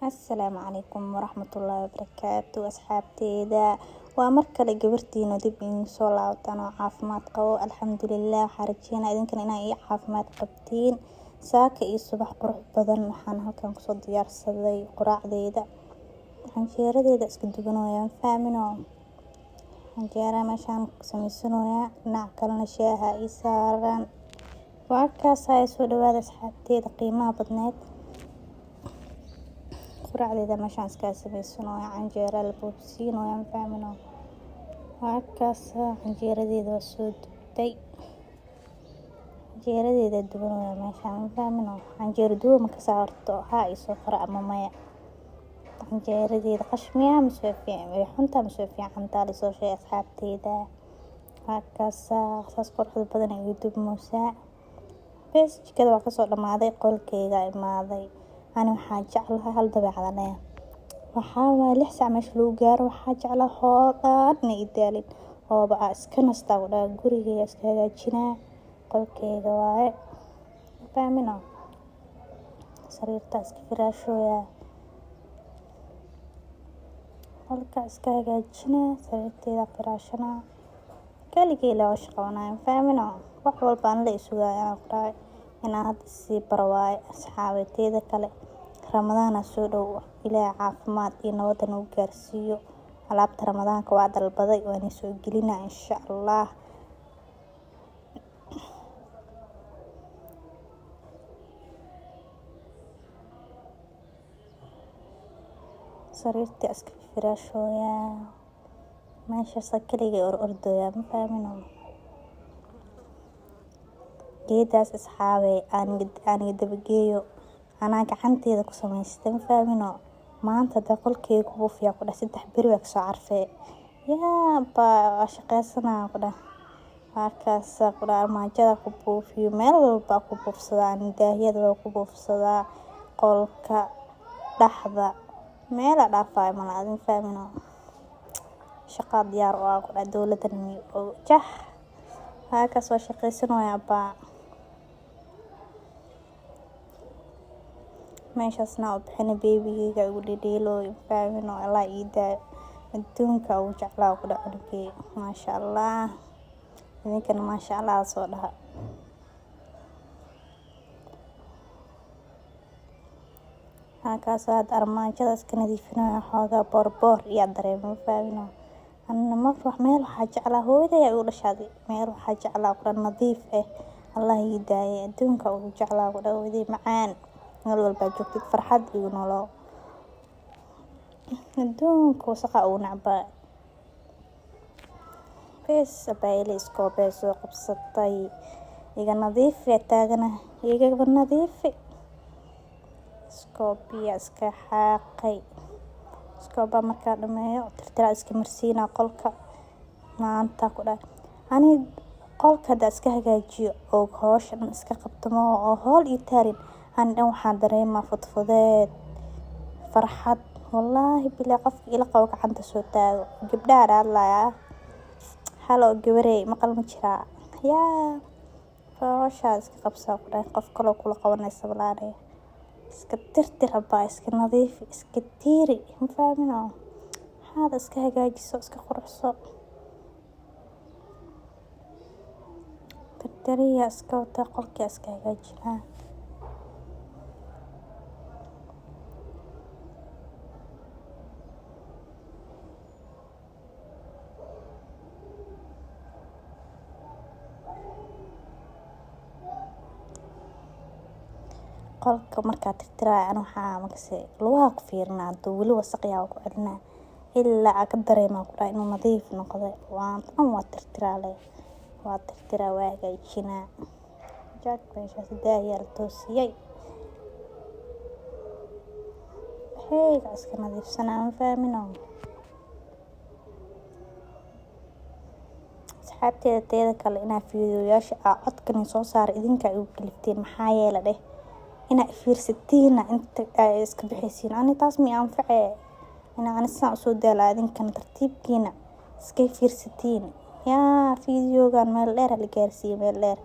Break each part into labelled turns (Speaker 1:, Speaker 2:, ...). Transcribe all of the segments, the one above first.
Speaker 1: Asalaamu calaykum waraxmatullaahi wabarakaatu asxaabteyda. Waa mar kale gabartiina dib idin soo laabtaan oo caafimaad qabo, alxamdulilah. Waxaa rajeynaa idinkana inaa ii caafimaad qabtiin. Saaka iyo subax qurux badan. Waxaan halkan kusoo diyaarsaday quraacdeyda, canjeeradeeda iska dubanooyaa, fahmino? Canjeera meeshaan ku sameysanayaa, dhinac kalena shaaha ii saaran. Waa kaas, soo dhawaada asxaabteyda qiimaha badneed. Quraacdeeda meeshaan iskaga sameysanooya, canjeera la boobsiinooya, fahmino? Waa kaas, canjeeradeeda waa soo dubtay, canjeeradeeda dubanooya meeshaan, fahmino? Canjeero dubo ma ka saarto haa isoo qora ama maya? Canjeeradeeda qashmiya mise way xuntaa mise way fiicantaa? Lasoo sheegay asxaabteyda. Waa kaas, saas quruxda badan ay dubmoosaa. Bes, jikada waa kasoo dhamaaday, qolkeyga imaaday. Ani waxaa jeclahay hal dabeecad leeyahay, waxaa waaye 6 saac meesha lagu gaaro, waxaa jeclaa hool dhan inay i daalin ooba aa iska nastaa ku dhaha. Gurigeyga iska hagaajinaa, qolkeyga waaye, fahmino? Sariirta iska firaashooyaa, qolka iska hagaajinaa, sariirteyda firaashanaa, kaligey la hawsha qabanaya, fahmino? Wax walba aan la isugaayo anaa ku dhahay inaan hadda sii baro waaye asxaabeteeda kale. Ramadaana soo dhow, Ilaahay caafimaad iyo nabadda nagu gaarsiiyo. Alaabta Ramadaanka waa dalbaday, waana soo gelinaa insha Allah. Sariirta iska firaashooyaa, meeshaas kaligay or ordooyaa, ma fahmino? Geedaas asxaabey aaniga dabageeyo, anaa gacanteeda ku samaystay, ma fahmino? Maanta hadda qolkeyga ku buufiyaa ku dhah, 3 beri waa kasoo carfee. Yaa baa waa shaqeysanaa ku dhah. Waa ku dhah, armaajada ku buufiyo, meel walba ku buufsadaa, daahiyada waa ku buufsadaa, qolka dhaxda meela dhaafayo mala adin, fahmino? Shaqaa diyaar u ah ku dhah, dowladan jah. Waa kaas, waa shaqeysanaya baa. Meeshaasna u bixina beebigeyga igu dhedheelooyo, fahmino? Allah ii daayo, adduunka ugu jeclaa ku dhah cunugeyga, maasha Allah. Idinkana maasha Allah soo dhaha. Halkaas hadda armaajada iska nadiifinaya, xoogaa boorboor iyaa dareema, fahmino? Anna mar meel waxaa jeclaa, hooyaday igu dhashaday, meel waxaa jeclaa ku dhah nadiif eh. Allah ii daayay, adduunka ugu jeclaa ku dhah. Hooyaday macaan, meel walbaa joogtid farxad igu nolow. Adduunka wasaqa ugu necbaa. Bes, abaayile iskoobee soo qabsatay, iga nadiifi taagana, igaba nadiifi. Iskoobiya iska xaaqay, iskoobaa markaa dhameeyo tirtiraa iska marsiinaa qolka maanta ku dhahay. Ani qolka hadda iska hagaajiyo oo howsha dhan iska qabtamo oo howl ii taarin, ani dhan waxaan dareemaa fudfudeed, farxad, wallaahi bilaa. Qofka ila qabo gacanta soo taago. Gabdhaha hadlayaa, halo gabarey, maqal ma jiraa? Yaa howshaa iska qabsaa ku dhahay, qof kaloo kula qabanaysa walaale. Iska tirtir abaa, iska nadiifi, iska tiiri, ma fahmino? Waxaad iska hagaajiso, iska quruxso. Tirtiriya iska wata, qolkii iska hagaajinaa. Qolka markaa tirtiraayo ani waxaa makase lugaha ku fiirinaa, haduu weli wasaq yahay waa ku celinaa ilaa aa ka dareemaa ku dhahay inuu nadiif noqday. Waan dhan waa tirtiraa leh, waa tirtiraa, waa hagaajinaa. Jack, meeshaas daahiyaa la toosiyay, waxayga iska nadiifsanaa, ma fahmino asxaabteeda? Teeda kale, inaa fiidiyoyaasha aa codkan soo saara idinka igu kalifteen. Maxaa yeele dheh, inaa fiirsatiina inta aa iska bixaysiin, ani taas mi anfacee? Inaa ani saan usoo daalaa, idinkana tartiibkiina iska fiirsatiin. Yaa fiidiyogan meel dheer la gaarsiiyo, meel dheer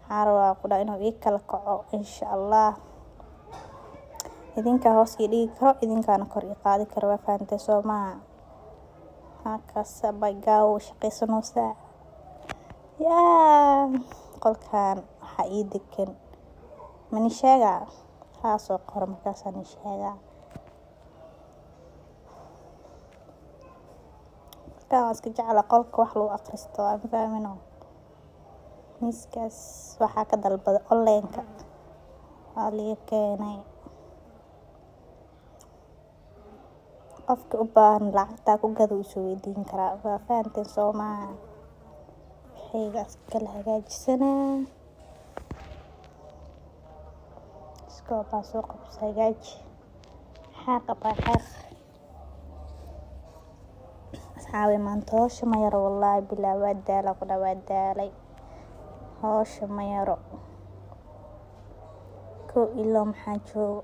Speaker 1: waxaa rabaa ku dhaha inuu ii kala kaco insha Allah. Idinkaa hoos ii dhigi karo, idinkaana kor ii qaadi karo. Waa fahantay, soo maaha? Halkaas gaawo shaqaysanaysaa. Yaa qolkan waxaa ii degan mani sheegaa, haa soo qoro, markaasaa ni sheegaa. Qolkan waan iska jeclaa, qolka wax lagu aqristo, aan fahmino. Miiskaas waxaa ka dalbaday online-ka, waa liiga keenay. Qofka u baahan lacagtaa ku gado wuu isoo weydiin karaa. Waa fahanteen, soo maaha? Waxaygaas kala hagaajisanaa. Iskoobaa soo qabso, hagaaji, xaaq abaa, xaaq. Asxaabi, maanta howsha ma yaro, wallaahi bilaa, waa daala ku dha, waa daalay. Howsha ma yaro. Kow ilaa maxaa joogo.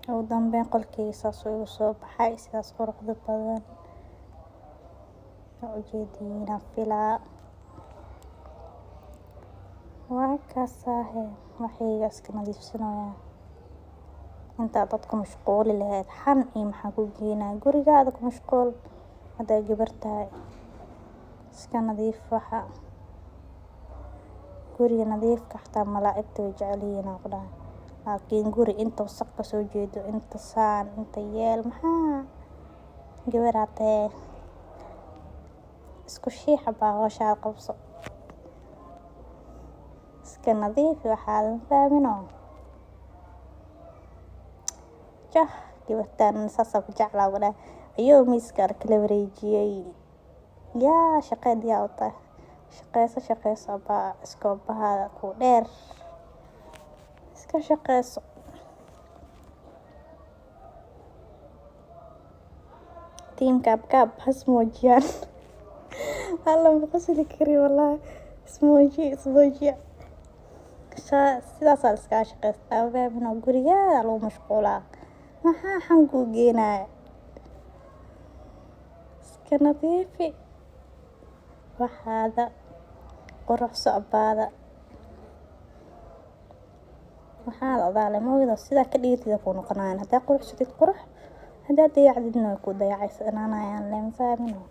Speaker 1: Ugu dambeyn qolkeyga saas uu igu soo baxay, sidaas quruxda badan waa ujeediin filaa. Waa kaasaahe, waxayga iska nadiifsanayaa. Intaa dadku mashquuli lahayd xan iyo maxaa ku geenaa, gurigaada ku mashquul. Haddaa gabar tahay, iska nadiif waxa guriga nadiifka, xataa malaa'igta way jecel yihiin aan ku dhahay. Laakiin guri inta wasaq ka soo jeedo, inta saan, inta yeel, maxaa gabaraa tahay, isku shiixa baa, howshaada qabso, iska nadiifi waxaadan fahmino. Jah, gabartaan saasaa ku jeclaa ku dhahay. Ayuu miiska kala wareejiyey. Yaa shaqee diyaar u tahay, shaqeyso, shaqeyso baa, iskoobahaada ku dheer, iska shaqeyso. Team gaab gaab has muujiyaan. Alla, ma qosli kari wallaahi. Ismuujiya, ismuujiya. Sidaasaa la iskaga shaqeystaa, fahmino? Gurigaada lagu mashquulaa, maxaa xan kuu geenaya? Iska nadiifi waxaada, quruxso abaada, waxaad odaale maogdo sidaa ka dhigatida kuu noqonayaan. Haddaa quruxsatid qurux, haddaa dayacdidna way ku dayacaysanaanayaan leen, fahmino?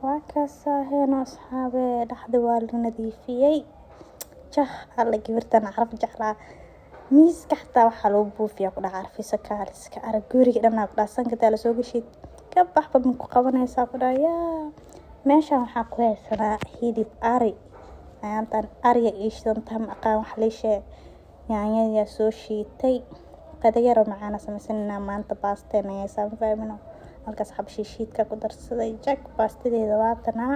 Speaker 1: Waa kaasaa heeno asxaabe, dhexda waa la nadiifiyey. Jah, alla, gabartan caraf jeclaa. Miiska xataa waxaa lagu buufiyaa ku dhaca carfiso, kaaliska arag. Guriga dhanaa ku dhaha sankataa lasoo gashid, ka baxba ma ku qabanaysaa ku dhaha. Yaa meeshan waxaa ku haysanaa hilib ari. Ayaantan ariga ii shidantaha, ma aqaan wax liishee. Yaanyadaa soo shiitay, qada yaroo macaana sameysanayna maanta, baasteen ayaysaa, ma fahmino? Halkaas xabshi shiidka ku darsaday, jag, baastadeeda waatanaa,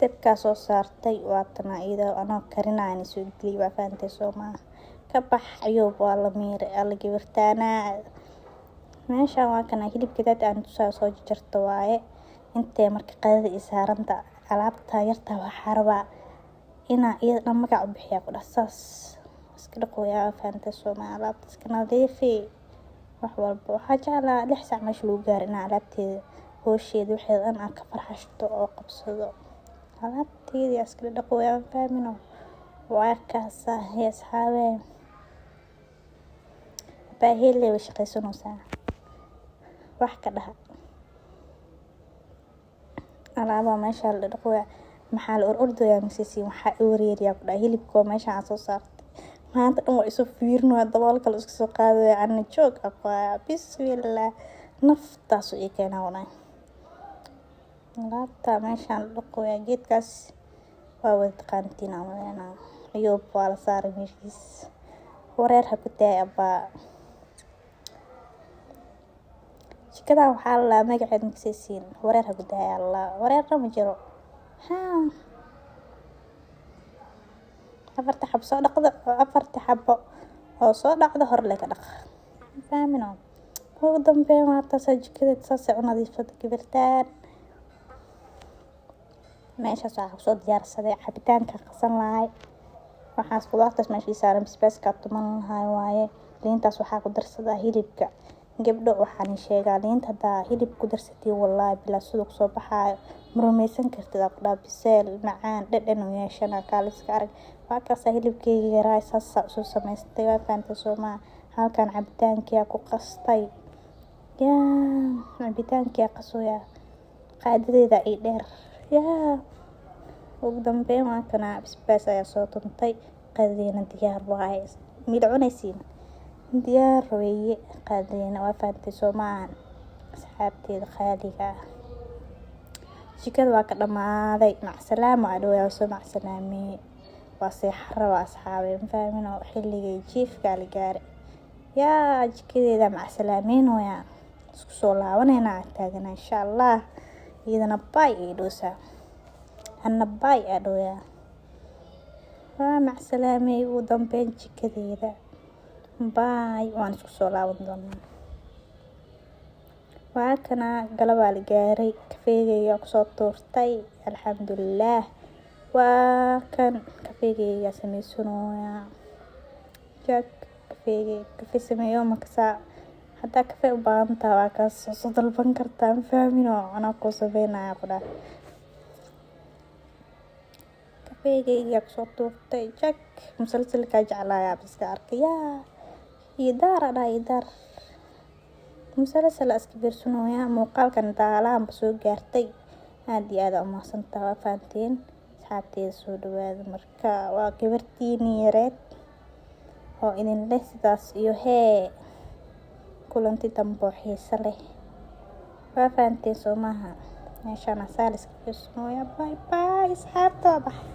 Speaker 1: dabkaa soo saartay, waatanaa iyadoo anoo karinayana soo geliyay. Waa fahantay, soo maaha? Ka bax ayuub, waa la miiray. Alla, gabartaana meeshan waa kana hilibka dad aan tusaa soo jarjarta waaye. Intee marka qadada ii saaranta, alaabta yarta waxaa rabaa inaa iyada dhan magac u bixiyaa ku dhah. Saas iska dhaqooyaa, fahantay, soo maaha? Alaabta iska nadiifi, wax walba. Waxaa jeclaa 6 saac meesha lagu gaaro inaa alaabteeda, hoosheeda, waxeeda dhan aan ka farxashto oo qabsado. Alaabteedii iska dhaqooyaa, fahmino? Waa kaasaa asxaabe. Baahele way shaqaysanaysaa, wax ka dhaha. Alaabaa meesha la dhaqooyaa, maxaa la or ordayaa misisiin, waxaa i wareeriyaa ku dhaha hilibka oo meesha aan soo saartay. Maanta dhan waa isu fiirinaya, daboolka la iska soo qaadaya, ana joog aqwaaya. Bismillah, naftaasu ii keenaa walahi. Alaabta meeshaan la dhaqooyaa, geedkaas waa wada taqaantiin aan maleynaa. Ayuub waa la saaray meeshiis, wareer ha ku daay abbaa. Jikadan waxaa la lahaa magaceed makasaysiin, wareer ha ku daaya Allah, wareerna ma jiro. Haa, afarta xabo soo dhaqda, afarta xabo oo soo dhacda hor le ka dhaq, fahmino? Ugu dambeyn waa taasaa jikada, saasay u nadiifsata gibirtaan. Meeshaas waxaa kusoo diyaarsaday cabitaanka qasan lahay. Waxaas qudaartaas meeshii saaran, basbaaska tuman lahay waaye. Liintaas waxaa ku darsadaa hilibka. Gabdho, waxaan sheegaa, liinta hadaa hilib ku darsatiin, wallaahi bilaa, siduu kusoo baxaayo ma rumaysan kartid, aa ku dhaha, biseel macaan dhadhan u yeeshana, kaaliska arag. Waa kaasaa hilibkeyga yaraa, saasaa usoo samaystay. Waa fahantay soomaa? Halkan cabitaankiyaa ku qastay. Yaa cabitaankiyaa qasooyaa, qaadadeeda ii dheer. Yaa ugu dambeyn waa kana, basbaas ayaa soo tuntay. Qadadeena diyaar waaye, mila cunaysiin, diyaar weeye qadadeena. Waa fahantay soomaan, asxaabteeda qaaliga ah? Jikada waa ka dhamaaday. Macsalaamo adhowyaa, soo macsalaameye, waa seexan rabaa, asxaabey, ma fahmin oo xilligay jiifkaa la gaaray. Yaa jikadeeda macsalaameynooyaa, isku soo laabaneynaa taagana, insha Allah. Iyadana bye ay dhowsaa, anna bye aa dhowyaa. Waa macsalaamey ugu dambeyn jikadeeda, bye, waan isku soo laaban doonaa. Waa kana, galabaa la gaaray, kafeegayga kusoo tuurtay, alxamdulilaah. Waa kan kafeegayga sameysanooyaa, jak kafeegay, kafee sameeyo makasaa. Haddaa kafee u baahan tahay, waa kaas, soo dalban kartaa, ma fahmin oo anaa kuu sameynaya, ku dhaha. Kafeegayga kusoo tuurtay, jak. Musalsalkaa jeclaayaa iska arkay, yaa idaar adhaa, idaar musalsal iska fiirsanooyaa. Muuqaalkan daalahanba soo gaartay, aada iyo aada umahadsantaha. Waa fahanteen, asxaabteeda? Soo dhawaada. Marka waa gabartiini yareed oo idin leh sidaas iyo hee, kulanti dambe oo xiiso leh. Waa fahanteen soo maaha? Meeshaan asaa la iska fiirsanooyaa. Bye bye, asxaabta, waa baxay.